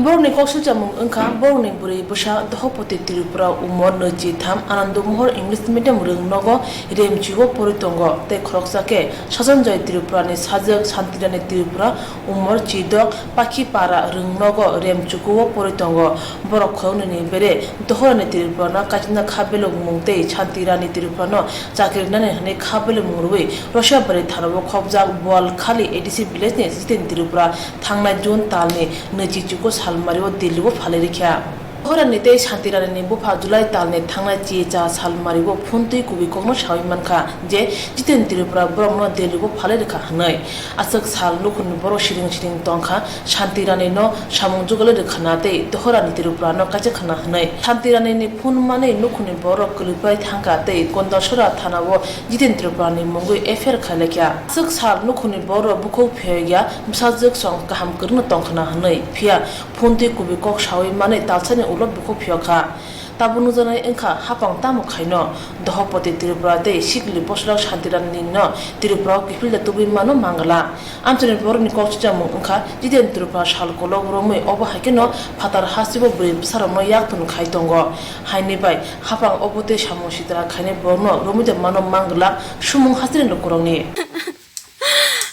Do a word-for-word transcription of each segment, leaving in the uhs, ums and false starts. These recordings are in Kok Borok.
Borokni kok swchamung wngkha, borokni bwrwi bwsa Dohopati Tripura, umor nwichi tham, Anando Mohor English Medium rwng nogo Remchi o pori tongo, tei khoroksa khe Sajanjoy Tripura ni sajwk Santirani Tripura, umor chidok, Pakhipara rwng nogo Remchuku o pori tongo. Borok khoroknwi ni bere Dohorani Tripura no kaichakna kha belok mung tei Santirani Tripura no chakri nani hwnwi kha belok mung rwui Rosiabari thana o khopjak Boalkhali A D C village ni Jiten Tripura thangnai June tal ni nwichi chuku salmari o Delhi o phalwi rikha. Dohorani tei Santirani ni bupha July tal ni thangnai chicha salmari o phone twi kubui kokno saui mankha je Jiten Tripura borok no Delhi o phalwi rikha hwnwi. Aswk sal nukhungni borok siring siring tongkha, Santirani no samung jugalwi rwkhana tei Dohorani Tripura no kaisa khana hwnwi. Santirani ni phone manwi nukhungni borok kwlwiprai thangkha tei Kondasora thana o Jiten Tripura ni mungwi F I R khailaikha. Aswk sal nukhungni borok bukhuk phiyokya bwsajwk song kaham kwrwngno tongkhana hwnwi, phiya phone twi kubui kok saui manwi talsani ulo bukhuk phiyokha. Tabuk nukjaknai wngkha, hapang tamo khaino Dohopati Tripura tei sikli bwsajwk Santirani no Tripura o kiphilda tubui mano Mangala. Amchaini borokni kok swchamung wngkha, Jiten Tripura sal kolok romwi obo hai kheno phatar hasteo bwrwi bwsarokno yaktun khai tongo. Haini bai hapang obo tei samung sitra khainai borokno romwi de mano Mangala sumung hasteni lukurokni.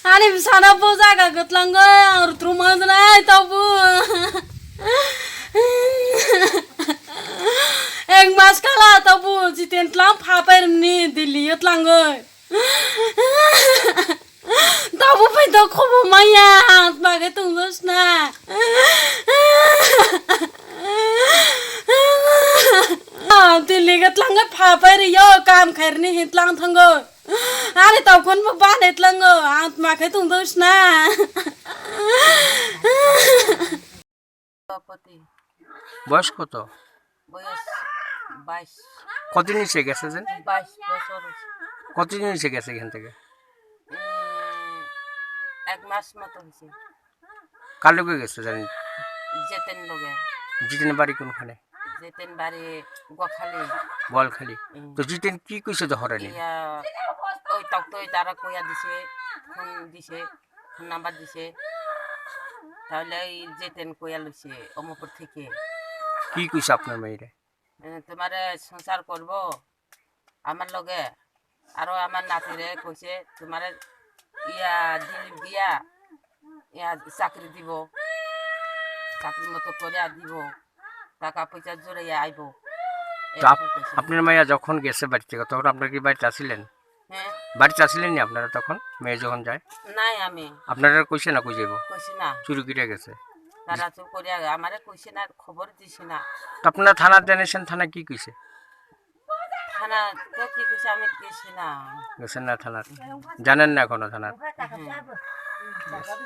Ani bwsano bo jaga kwtlango ang rutrum manjanai tabuk. Ek mas kala tabuk Jiten tlang phapai rwni Delhi o tlangoi. Tabuk pai to khobo maya ang bagwi tongjakna. Delhi o tlangoi phapai rwio kam khairni hin tlang thango. Ani tokon bo bane tlango, ang tma khe tongdo sna. সভাপতি। বয়স কত? বয়স বাইশ। কতদিন হয়েছে গেছে যে? বাইশ বছর হয়েছে। কতদিন হয়েছে গেছে এখান থেকে? উম, এক মাস মতো হয়েছে। কার লগে গেছে জানেন? জেতেন লগে। জিতেন বাড়ি কোনখানে? জেতেন বাড়ি গোয়ালখালী। গোয়ালখালী। হুম। তো জিতেন কি কইছে তো হরানি? ইয়া, ওই তক্তই তারা কইয়া দিছে, ফোন দিছে, ফোন নাম্বার দিছে। তাহলে এই জেতেন কইয়া লইছে অমরপুর থেকে। কি কইছে আপনার মেয়েরে? এ, তোমারে সংসার করব আমার লগে। আরো আমার নাতিরে কইছে, তোমারে ইয়া দিল্লি দিয়া ইয়া চাকরি দিব, চাকরি মতো করে দিব, টাকা পয়সা জোরে আইব। তো আপ-, এরকম কইছে। আপনার মাইয়া যখন গেছে বাড়ি থেকে, তখন আপনারা কি বাড়িতে আছিলেন? হ্যাঁ। বাড়িতে আছিলেন নি আপনারা তখন, মেয়ে যখন যায়? নাই আমি। আপনারা কইছে না কই যাইব? কইছে না। চুরি করে গেছে। তারা চুর করে আমারে কইছে না, খবর দিছে না। তো আপনারা থানাত জানিয়েছেন, থানা কি কইছে? থানা তো কি কইছে, আমি গেছি না। গেছেন না থানাত? জানেন না এখনো থানাত? হ্যাঁ।